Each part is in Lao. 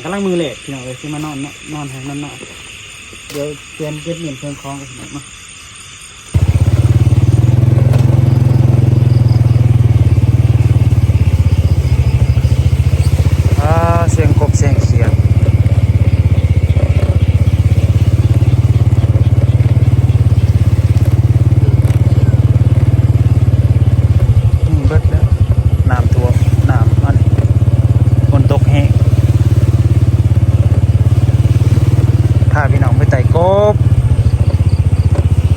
ກຳລັງມື້ແລກພີ່ນ້ອງເອີຍ ຊິມານອນເນາະ ນອນໄຮ່ນອນນາ. ດຽວຕຽມເກັບມ້ຽນເຄື່ອງຂອງກ່ອນເນາະ. ອ່າ ສຽງກົບສຽງຂຽດ ນີ້ເບິດແລ້ວ ນ້ຳຖ້ວມ ນ້ຳອັນ ຝົນຕົກແຮງ. ພາພີ່ນ້ອງໄປໄຕ່ກົບ.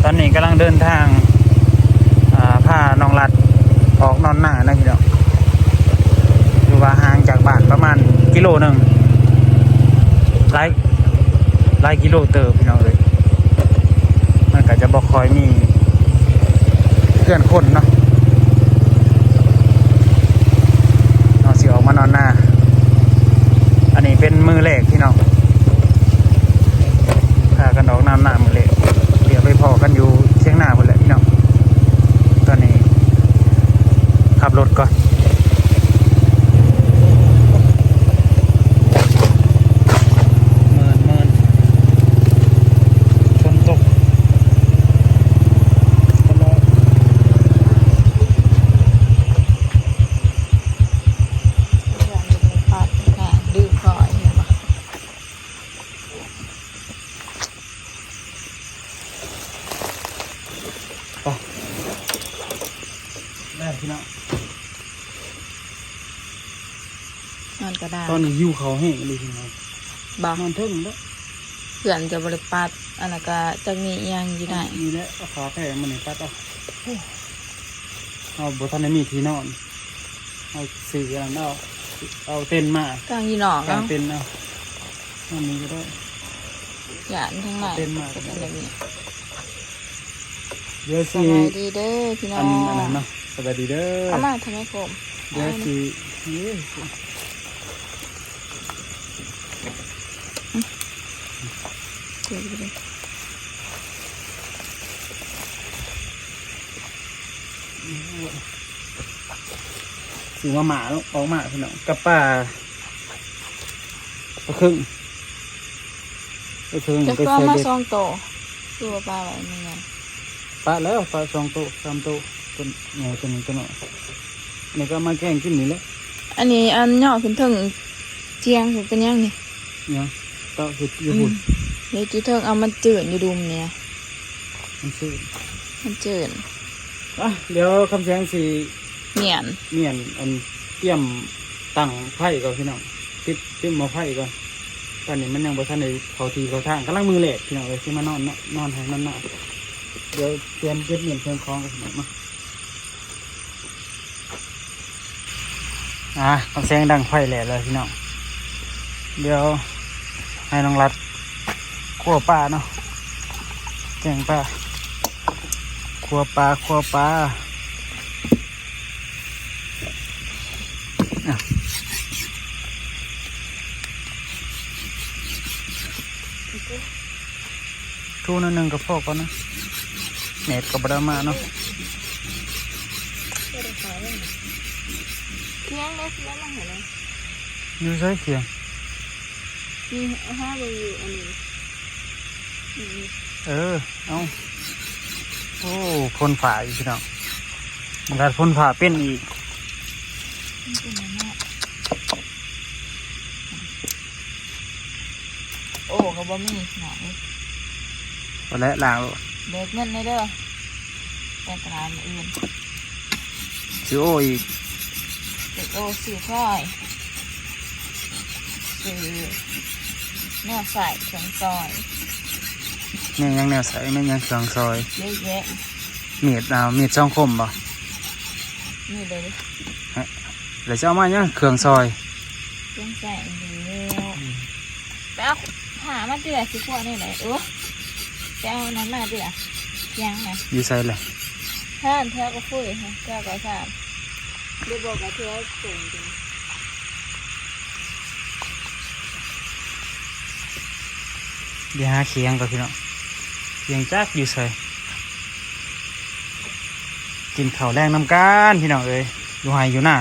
ຕອນນີ້ກຳລັງເດີນທາງ ອ່າ ພານ້ອງລັດອອກນອນນານະພີ່ນ້ອງ ຖືວ່າຫ່າງຈາກບ້ານປະມານກິໂລໜຶ່ງ ຫຼາຍ ຫຼາຍກິໂລເຕີບພີ່ນ້ອງເອີຍ. ມັນກະຈະບໍ່ຄ່ອຍມີເຮືອນຄົນເນາະ ເຮົາຊິອອກມານອນນາ. ອັນນີ້ເປັນມື້ແລກພີ່ນ້ອງ ພາກັນອອກນອນນາມື້ແລກ ດຽວໄປພໍ້ກັນຢູ່ຖຽງນາພຸ້ນແຫຼະພີ່ນ້ອງ. ຕອນນີ້ຂັບລົດກ່ອນ. ເມີນໆ ຝົນຕົກ ໄປ ໄດ້ພີ່ນ້ອງ ນອນກະດານ ຕອນນີ້ຫິວເຂົ້າແຮງອີ່ຫຼີພີ່ນ້ອງ ບໍ່ ນອນເທິງເດີ ເພື່ອນກະບໍ່ໄດ້ປັດ ອັນນັ້ນກະຈັກມີອີ່ຫຍັງຢູ່ໃນນີ້ແຫຼະ ເອົາຜ້າແພມານີ້ປັດເອົາ. ໂອ້ ເຮົາບໍ່ທັນໄດ້ມີທີ່ນອນ ເຮົາຊື້ອັນນັ້ນເອົາ ເອົາເຕັນມາ ກາງຢູ່ນອກ ກາງເຕັນເອົາ ອັນນີ້ກໍໄດ້ ຢ້ານທາງໃນ ເຕັນມາ ກໍເປັນແບບນີ້. ດຽວຊິ ສະບາຍດີເດີພີ່ນ້ອງ ອັນ ອັນນັ້ນເນາະ ສະບາຍດີເດີ ເອົາມາທຳໄມໂຄມ ດຽວຊິ ເອີ ຊື້ມາມ່າອອກມາພີ່ນ້ອງ ກັບປາ ປາເຄິ່ງ ປາເຄິ່ງ ຈັກ ໄປ ປາ ໃສ່ ມາ ເບັດ ສອງໂຕ ຄືວ່າປາໄວ້ມັນຍັງ ປະແລ້ວ ປະສອງໂຕ ສາມໂຕ ໂຕໃຫຍ່ ໂຕໜຶ່ງ ໂຕນ້ອຍ ນີ້ກໍເອົາມາແກງກິນນີ້ແຫຼະ. ອັນນີ້ອັນຍໍ້ຂຶ້ນເທິງທຽງພຸ້ນ ເປັນຫຍັງນີ້? ຫຍັງ? ເຕົາເຮັດຢູ່ພຸ້ນ ອືມ ເຮັດຢູ່ເທິງ ເອົາມັນຈືນຢູ່ດຸມນີ້ນະ ມັນຈືນ ມັນຈືນ. ອ່ະ ດຽວຄຳແສງຊິ ມ້ຽນ ມ້ຽນ ອັນ ຕຽມຕັ້ງໄຟກ່ອນພີ່ນ້ອງ ຕິດ ຕິດໝໍ້ໄຟກ່ອນ. ຕອນນີ້ມັນຍັງບໍ່ທັນໄດ້ເຂົ້າທີ່ເຂົ້າທາງ ກຳລັງມື້ແລກພີ່ນ້ອງເອີຍ ຊິມານອນເນາະ ນອນໄຮ່ນອນນາ. ດຽວຕຽມເກັບມ້ຽນເຄື່ອງຂອງກ່ອນພີ່ນ້ອງເນາະ. ອ່າ ຄຳແສງດັງໄຟແລ້ວພີ່ນ້ອງ ດຽວໃຫ້ນ້ອງລັດຂົ້ວປາເນາະ ແກງປາ ຂົ້ວປາ ຂົ້ວປາ. ອ່ະ ໂທໜ້ອຍໜຶ່ງກໍພໍກ່ອນນະ ແດດກໍບໍ່ໄດ້ມາເນາະ. ຄຽງເດ້ ຄຽງມາໃຫ້ແດ່. ຢູ່ໃສຄຽງ? ນີ້ ຫາເບິ່ງຢູ່ອັນນີ້ ນີ້ ນີ້ ເອີ ເອົາ ໂອ້ ພົ່ນຟ້າອີກພີ່ນ້ອງ ມັນກໍພົ່ນຟ້າເປັນອີກ ມັນເປັນຫຍັງເນາະ. ໂອ້ ກໍບໍ່ມີພີ່ນ້ອງເອີຍ ບໍ່ແລ້ວ ລ້າງໂລດ ເບີກເງິນແດ່ເດີ ໄປຕະຫຼາດມື້ອື່ນ ຊື້ໂອ້ອີກ ຊື້ໂອ້ ຊື້ຟອຍ ຊື້ແນວໃຊ້ເຄື່ອງຊອຍ. ແມ່ນຫຍັງແນວໃຊ້ ແມ່ນຫຍັງເຄື່ອງຊອຍ? ເຍອະແຍະ ມີດ ເອົາ ມີດສອງຄົມບໍ່? ມີເລີຍ ແລ້ວຈະເອົາມາຫຍັງ ເຄື່ອງຊອຍ? ເຄື່ອງໃຊ້ແລ້ວ ອືມ ໄປເອົາຜ້າມາຕິລະ ຊິຄົວແນວໃດ? ໂອ້ ໄປເອົາອັນນັ້ນມາຕິລະ ຫຍັງນະ ຢູ່ໃສລະ? ເທິງແຖວກະຟຸຍ ແຖວກະສາມ ຫຼືບໍ່ກະແຖວໂປ່ງ ດຽວຫາຂຽງກ່ອນພີ່ນ້ອງ ຂຽງຈັກຢູ່ໃສ? ກິນເຂົ້າແລງນຳກັນພີ່ນ້ອງເອີຍ ຢູ່ໄຮ່ຢູ່ນາ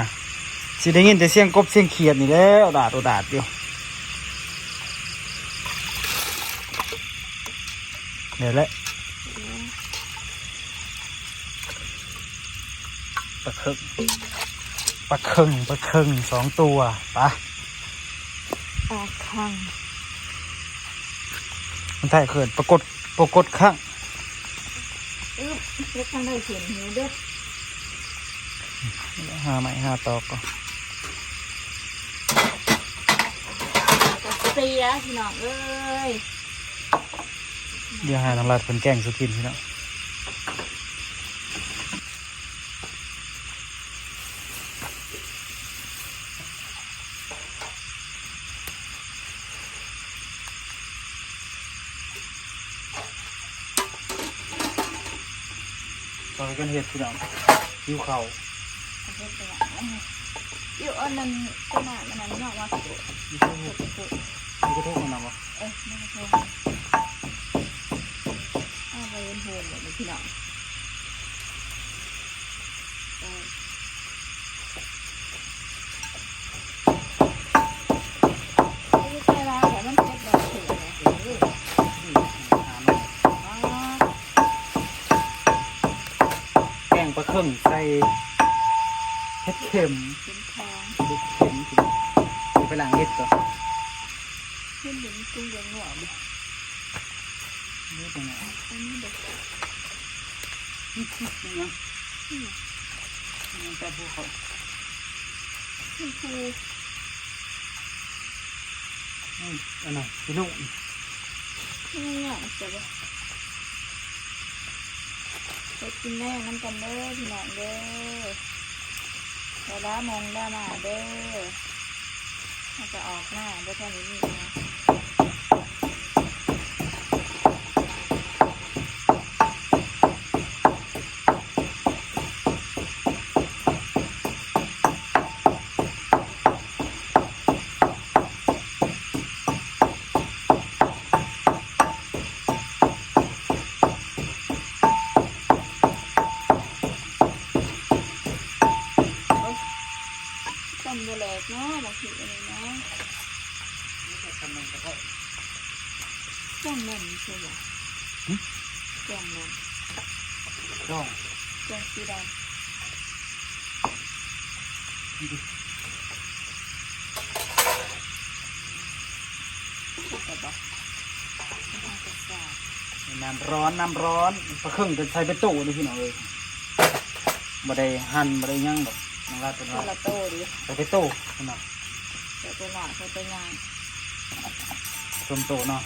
ຊິໄດ້ຍິນແຕ່ສຽງກົບສຽງຂຽດນີ້ແຫຼະ ໂອດາດໂອດາດຢູ່. ນີ້ແຫຼະ ປາເຄິງ ປາເຄິງ ປາເຄິງສອງຕົວ ໄປ ປາຄັງ ມັນໄທເອີ້ນປາກົດ ປາກົດຄັງ ອຶບ ເຮັດຈັ່ງໃດຂຶ້ນຫິວເດີ້ ຫາໄມ້ຫາຕອກກ່ອນ ກະເສຍ ພີ່ນ້ອງເອີຍ. ດຽວໃຫ້ນ້ອງລັດເພິ່ນແກງສູ່ກິນພີ່ນ້ອງ ຊ່ອຍກັນເຮັດພີ່ນ້ອງ ຫິວເຂົ້າ ເອົາເຮັດໄປລະ ຢູ່ອັນນັ້ນ ຕົວໜ້າມັນນັ້ນເນາະ ວ່າຊິ ຢູ່ໃສ? ຢູ່ກະທົງຫັ້ນນະບໍ່? ເອີ ໃນກະທົງ ອ້າວ ບໍ່ເຫັນໂຮມເລີຍພີ່ນ້ອງ ເອີ ໃສ່ຫຼາຍແລ້ວມັນເຜັດບໍ່ຖືກເລີຍ ແກງປາເຄິງໃສ່ເຫັດເຂັມ ເຂັມທອງ ເຫັດເຂັມ ຊິໄປລ້າງເຫັດກ່ອນ ເຫັດນີ້ມັນປຸງເຫຼືອງນົວບໍ່? ນີ້ເປັນຫຍັງ? ອັນນີ້ເດ້ ນີ້ຫຍັງ? ນີ້ຫຍັງ? ນີ້ຫຍັງ? ຈັບຫົວເຂົາ ນີ້ຄື ນີ້ ອັນນັ້ນ ພີ່ນ້ອງ ນີ້ຫຍັງ? ຈັບບໍ່? ເຮັດກິນແລງນຳກັນເດີ້ ພີ່ນ້ອງເດີ້ ເວລາມົງດາມາເດີ້ ເຮົາກະອອກມາບໍ່ທັນໄດ້ມີຫຍັງ. ເອົ້າ ຊ້ຳບໍ່ແຫຼກເນາະ ບັກພິກອັນນີ້ເນາະ ຊ້ຳນັ້ນກະເພາະ ຈ້ອງນັ້ນໃຊ່ບໍ່? ຫຶ? ຈ້ອງນັ້ນ ຈ້ອງ ຈ້ອງສີດຳ. ນ້ຳຮ້ອນ ນ້ຳຮ້ອນ ປາເຄິ່ງຈະໃສ່ເປັນໂຕເດ້ພີ່ນ້ອງເອີຍ ບໍ່ໄດ້ຫັ່ນ ບໍ່ໄດ້ຫຍັງດອກ ນ້ອງລາດເພິ່ນວ່າ ຄົນລະໂຕເດ້ ໃສ່ເປັນໂຕເພິ່ນວ່າ ໃສ່ໂຕນ້ອຍ ໃສ່ໂຕໃຫຍ່ ສົມໂຕເນາະ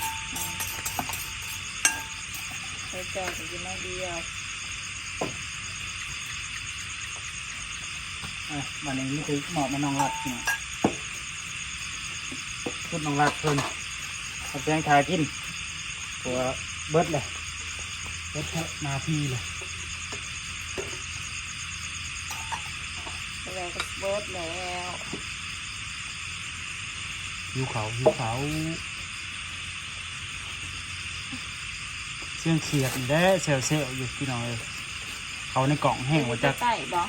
ໃສ່ເຈົ້າກະກິນໜ້ອຍດຽວ. ອ່ະ ບາດນີ້ມີແຕ່ມອບໃຫ້ນ້ອງລັດເນາະ ຊຸດນ້ອງລັດເພິ່ນ ເອົາແກງຖ້າກິນ ເພາະວ່າເບິດແລ້ວ ເບິດເທົ່າໜ້າທີ່ແລ້ວ ແລ້ວກະເບິດແລ້ວ ຫິວເຂົ້າ ຫິວເຂົ້າ. ສຽງຂຽດນີ້ແຫຼະແຊວໆຢູ່ພີ່ນ້ອງເອີຍ ເຂົ້າໃນກ້ອງແຮງບໍ່ຈັກ ໃຕ້ບໍ່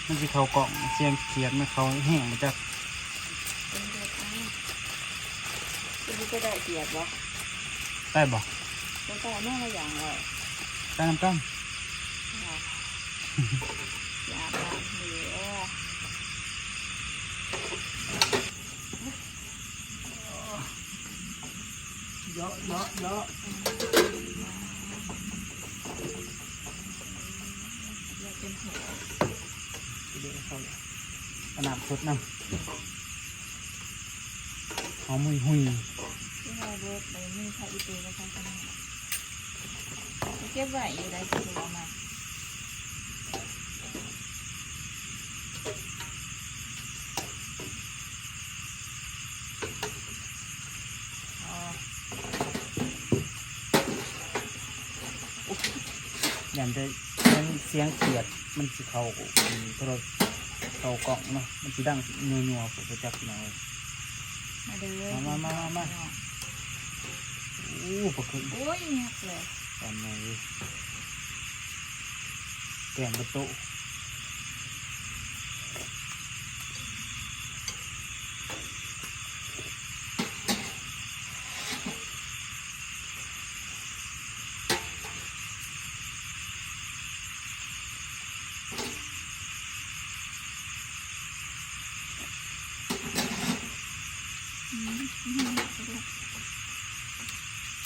ມັນຊິເຂົ້າກ້ອງ ສຽງຂຽດມັນເຂົ້າແຮງບໍ່ຈັກ ເປັນໄດ້ຂຽດບໍ່ ໄດ້ບໍ່ ບໍ່ໄດ້ ແມ່ນວ່າຢ່າງແລ້ວ ໄດ້ນຳກັນ ຢ່ານຳເດີ. ເຍາະ ເຍາະ ເຍາະ ເຍາະເປັນຫົວ ເດ ເອົານ້ຳສົດນຳ ຫອມຫຸ່ຍໆ ເກັບໄວ້ຢູ່ໃດ ຊິເອົາມາ. ຢ້ານແຕ່ສຽງຂຽດມັນຊິເຂົ້າ ອັນ ໂທລະ ເຂົ້າກ້ອງເນາະ ມັນຊິດັງຍົວໆ ບໍ່ຈັກພີ່ນ້ອງເອີຍ. ມາເດີ ມາ ມາ ມາ ມາ ພີ່ນ້ອງ ໂອ້ ປາເຄິ່ງ ໂອ້ຍ ຍັກເລີຍ ຕອນໃຫຍ່ເລີຍ ແກງເບິດໂຕະ. ໂ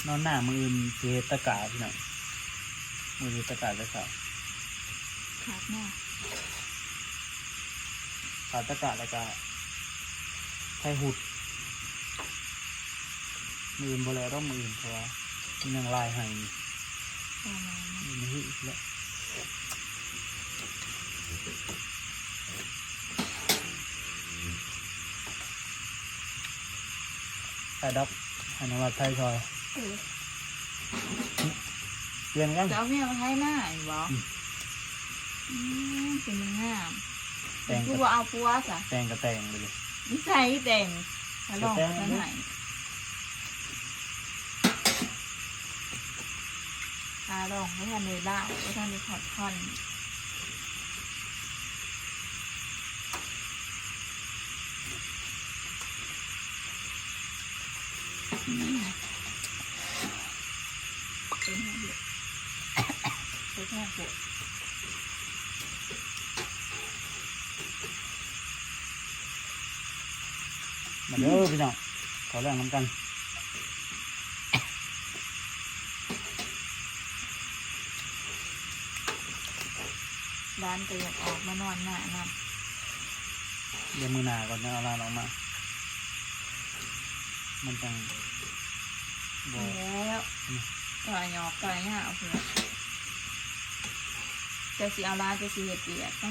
ນອນໜ້າ ມື້ອື່ນຊິເຮັດຕະກາພີ່ນ້ອງ ມື້ອື່ນເຮັດຕະກາແຕ່ເຊົ້າ ຂາດໜ້າ ຂາດຕະກາແລ້ວກະໄຖຫຸດ ມື້ອື່ນບໍ່ແລ້ວດອກ ມື້ອື່ນ ເພາະວ່າມັນຍັງຫຼາຍໄຮ່ຢູ່ ອືມ ມື້ອື່ນຮີອີກແລ້ວ. ໄປດອກ ໃຫ້ນ້ອງລັດໄຖຊ່ອຍ ເອີ ປ່ຽນກັນ ຈະເອົາເມຍມາໄຖນາອີກບໍ່? ອືມ ອືມ ເປັນນາງງາມ ແຕ່ງ ຄືບໍ່ເອົາຜົວຊະ ແຕ່ງກໍແຕ່ງໄປເລີຍ ນິໄສແຕ່ງ ຖ້າລອງ ແຕ່ງ ບໍ່ທັນໃຫ້ ຄ່າດອງບໍ່ທັນໄດ້ຫຼາຍ ບໍ່ທັນໄດ້ຮອດພັນ ອືມ ເປັນຫຍັງເດ ເປັນຫຍັງໂພດ ມາເດີພີ່ນ້ອງ ເຂົ້າແລງນຳກັນ. ຫຼານກໍຢາກອອກມານອນໜ້ານຳ ດຽວມື້ໜ້າກ່ອນ ຈັ່ງເອົາຫຼານອອກມາ ມັນຈັ່ງບໍ່ ແລ້ວ ອືມ ກາຍອອກກາຍຍາວພຸ້ນແຫຼະ ເຈົ້າຊິເອົາຫຼານ ເຈົ້າຊິເຮັດວຽກນະ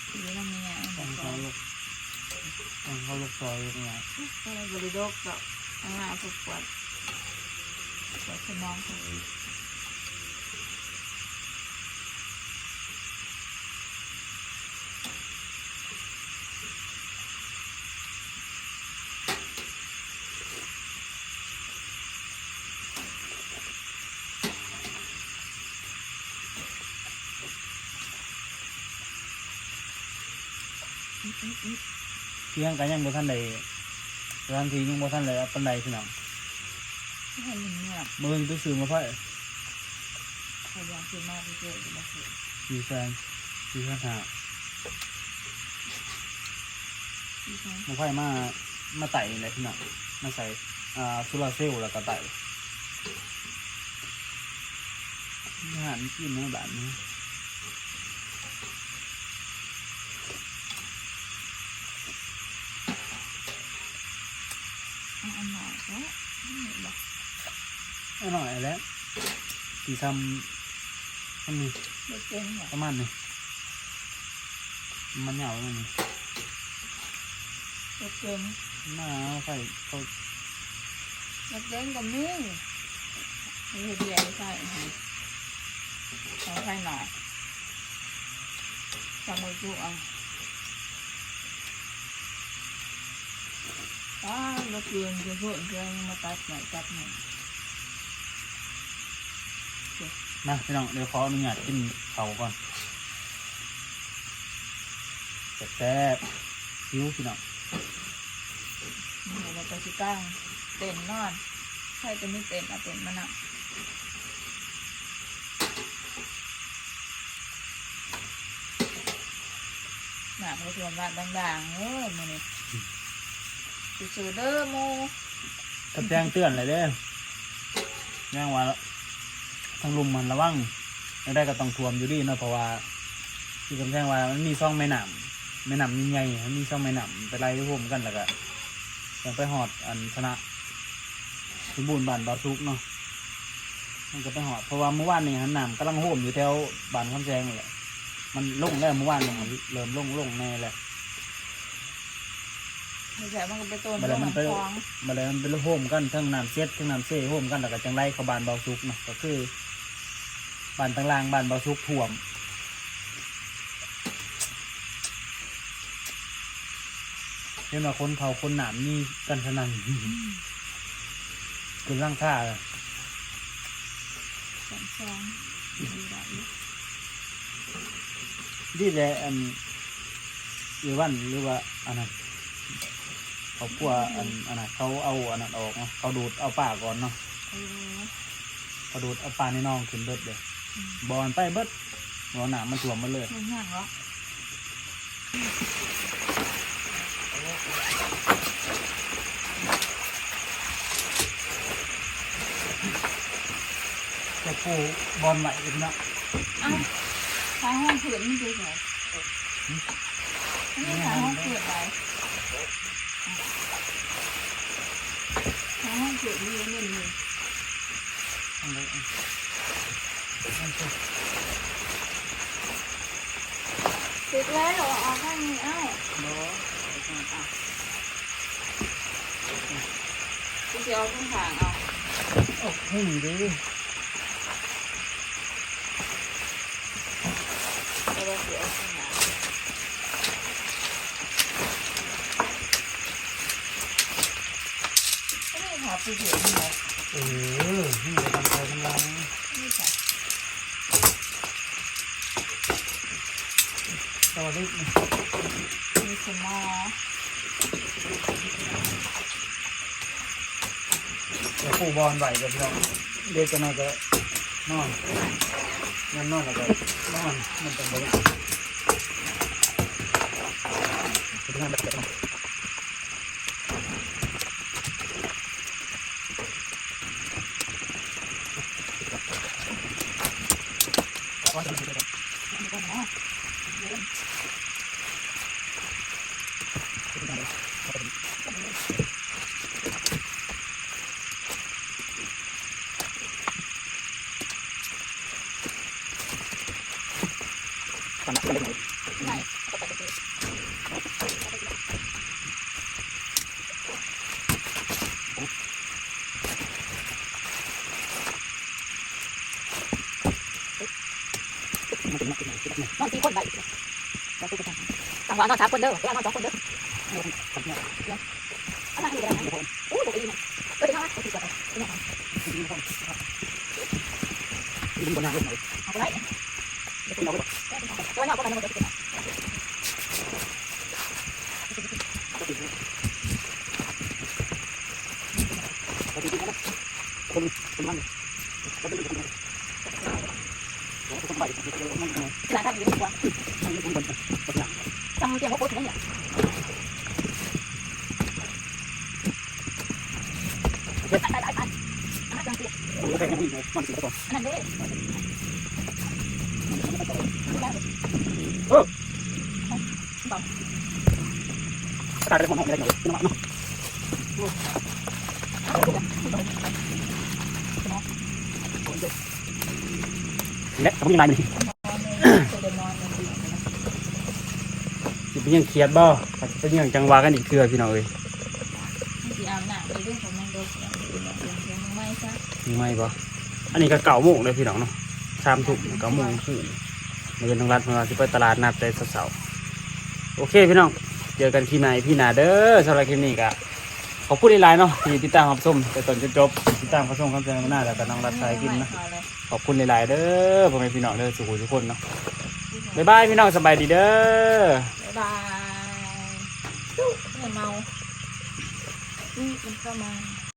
ຢູ່ນຳເມຍ ຕ້ອງເຂົ້າລູກ ຕ້ອງເຂົ້າລູກຊອຍຢູ່ນີ້ ບໍ່ໄດ້ດົກດອກ ເອົາມາເພື່ອປວດ ປວດສະໝອງ. ທ່ຽງກໍຍັງບໍ່ທັນໄດ້ ສະຖານທີ່ຍັງບໍ່ທັນໄດ້ປານໃດພີ່ນ້ອງ ບໍ່ທັນໄດ້ເມືອ ມື້ອື່ນໄປຊື້ໝາກໄຟ ຂ້ອຍຢາກຊື້ມາເລື້ອຍໆ ບໍ່ເຄີຍ ສີ່ແສນ ສີ່ແສນຫ້າ ມາໄຟມາ ມາໄຕ້ນີ້ແຫຼະພີ່ນ້ອງ ມາໃສ່ ອ່າ ໂຊລາເຊວ ແລ້ວກໍໄຕ້ ອາຫານກິນໃນບ້ານນີ້ ເອົາອັນນ້ອຍເນາະ ນີ້ບໍ່ ອັນນ້ອຍແຫຼະ ຊິຊ່ຳ ຊ່ຳນີ້ ບໍ່ເກັ່ງຫວະ ປະມານນີ້ ມັນຍາວປະມານນີ້ ບໍ່ເກັ່ງ ມາໃສ່ເຂົ້າ ບໍ່ເກັ່ງກໍມີ ເຮັດວຽກໃສ່ ຂອງໃສ່ໜ້ອຍ ຈຳບໍ່ຈຸເອົາ. ອ້າວ ລະເກີນ ເກີນໂພດ ເກີນ ມາຕັດໄມ້ຕັດມື ມາພີ່ນ້ອງ ດຽວຂໍອະນຸຍາດກິນເຂົ້າກ່ອນ ແຊບໆ ຫິວພີ່ນ້ອງ ແລ້ວກໍຊິກາງເຕັນນອນ ໃຜຈະມີເຕັນ ເອົາເຕັນມານຳ. ນ້ຳກໍຖ້ວມບ້ານຕ່າງໆ ເອີ ມື້ນີ້ ອືມ ຊື່ໆ ເດີໝູ່ ກະແຈ້ງເຕືອນແລ້ວເດີ ແຈ້ງວ່າທາງລຸ່ມຫັ້ນລະວັງ ແນວໃດກໍຕ້ອງຖ້ວມຢູ່ດີເນາະ ເພາະວ່າ ຄືກຳແພງວ່າມັນມີສອງແມ່ນ້ຳ ແມ່ນ້ຳໃຫຍ່ໆ ມັນມີສອງແມ່ນ້ຳໄປໄຫຼໂຮມກັນ ແລ້ວກະຍັງໄປຮອດອັນຊະນະ ສົມບູນບ້ານບ່າວສຸກເນາະ ມັນກໍໄປຮອດ ເພາະວ່າມື້ວານນີ້ຫັ້ນ ນ້ຳກຳລັງໂຮມຢູ່ແຖວບ້ານຄຳແສງນີ້ແຫຼະ ມັນລົງແລ້ວ ມື້ວານນີ້ເລີ່ມລົງ ລົງແດ່ແລ້ວ ແລ້ວມັນກໍໄປໂຕນ ບາດໃດມັນໄປ ລົງນ້ຳຂອງ ບາດໃດມັນໄປໂຮມກັນ ທັງນ້ຳເຊັດ ທັງນ້ຳເຊໂຮມກັນ ແລ້ວກໍຈັ່ງໄຫຼເຂົ້າບ້ານບ່າວສຸກເນາະ ກໍຄື ບ້ານຕ່າງລ່າງ ບ້ານບ່າວສຸກຖ້ວມ ເຫັນວ່າຄົນເຂົ້າຄົນນ້ຳມີກັນສະນັ້ນ ອືມ ຂຶ້ນຫຼັງຄາ ສອງສອງ ດີແຫຼະ ອັນ ເອື້ອຍວັນ ຫຼືວ່າອັນນັ້ນ ຄອບຄົວອັນ ອັນນັ້ນ ເຂົາເອົາອັນນັ້ນອອກເນາະ ເຂົາດູດເອົາປາກ່ອນເນາະ ເອີ ເຂົາດູດເອົາປາໃນໜອງຂຶ້ນເບິດເດ້ ອືມ ບໍ່ອັນໄປເບິດ ບໍ່ ນ້ຳມັນຖ້ວມໝົດເລີຍ ບໍ່ຫຍັງເນາະ ອືມ ໂອ້ ໂອ້ ໂອ້ ປູບ່ອນໄວ້ເນາະ. ເອົ້າ ຂາຍຮອງເພິ່ນມັນຢູ່ໃສ? ນີ້ຂາຍຮອງເພິ່ນໄດ້ ຂາຍຮອງເພິ່ນຢູ່ນີ້. ອັນໃດ ອັນ ອັນ ຖືກແລ້ວ ເອົາອອກທາງນີ້ ເອົ້າ ບໍ່ ເອົາທາງ ເອົາ ກູຊິເອົາທາງຂ້າງເອົາ ເອົາຫຸ້ມເດ້ ແຕ່ວ່າຊິເອົາທາງໜ້າ ອັນນີ້ຫາປູເດືອນນີ້ແຫຼະ ເອີ ນີ້ໄປທາງໄກທາງຫຼັງ ນີ້ ຕໍ່ເດັກນີ້ ມີສະໝໍ ແລ້ວປູບ່ອນໄວ້ເດີພີ່ນ້ອງ ເດັກຈັກໜ້ອຍກໍນອນ ຍາມນອນແລ້ວກໍນອນ ມັນຈັ່ງບໍ່ຍາກ ເຮັດງານແບບ ນອນສີ່ຄົນໄດ້ ຈັ່ງວ່ານອນສາມຄົນເດີ ແລ້ວນອນສອງຄົນເດີ ອັນນັ້ນນີ້ກໍໄດ້ນະ ໂອ້ຍ ບໍ່ໄດ້ນະ ເອີ ເດີນທາງມາ ເອົາໄປໄວ້ ເດີນທາງມາ ແຕ່ວ່າຍອດປະມານນັ້ນບໍ່ໄດ້ ເອີ ອາກາດກໍໄດ້ຮ້ອນໆ ໄດ້ເນາະ ເນາະ ນີ້ແຫຼະ ກໍບໍ່ມີຫຼາຍມື້ນີ້ ຊິໄປຍ່າງຂຽດບໍ່ ຊິໄປຍ່າງ ຈັ່ງວ່າກັນອີກເທື່ອ ພີ່ນ້ອງເອີຍ ຊິອາບນ້ຳເດີ ຂອງມັນດົກ ເອົາໄມ້ຊະ ໄມ້ບໍ່ ອັນນີ້ກໍເກົ້າໂມງເດີພີ່ນ້ອງເນາະ ສາມທຸ່ມ ເກົ້າໂມງຄືນ ມື້ອື່ນນ້ອງລັດເພິ່ນວ່າຊິໄປຕະຫຼາດນັດແຕ່ເຊົ້າໆ ໂອເຄພີ່ນ້ອງ ເຈີກັນຄລິບໃໝ່ ອີພີ ໜ້າເດີ ສຳລັບຄລິບນີ້ກໍ ຂອບຄຸນຫຼາຍໆເນາະ ທີ່ຕິດຕາມຮັບຊົມແຕ່ຕົ້ນຈົນຈົບ ຕິດຕາມຮັບຊົມຄຳສະໜັບສະໜູນ ແລ້ວກໍນ້ອງລັດສາຍກິນເນາະ ຂອບຄຸນຫຼາຍໆເດີ ພໍ່ແມ່ພີ່ນ້ອງເດີ ສູ່ຜູ້ສູ່ຄົນເນາະ ບາຍບາຍພີ່ນ້ອງ ສະບາຍດີເດີ ບາຍບາຍ ຈຸ ເມາ ນີ້ມັນເຂົ້າມາ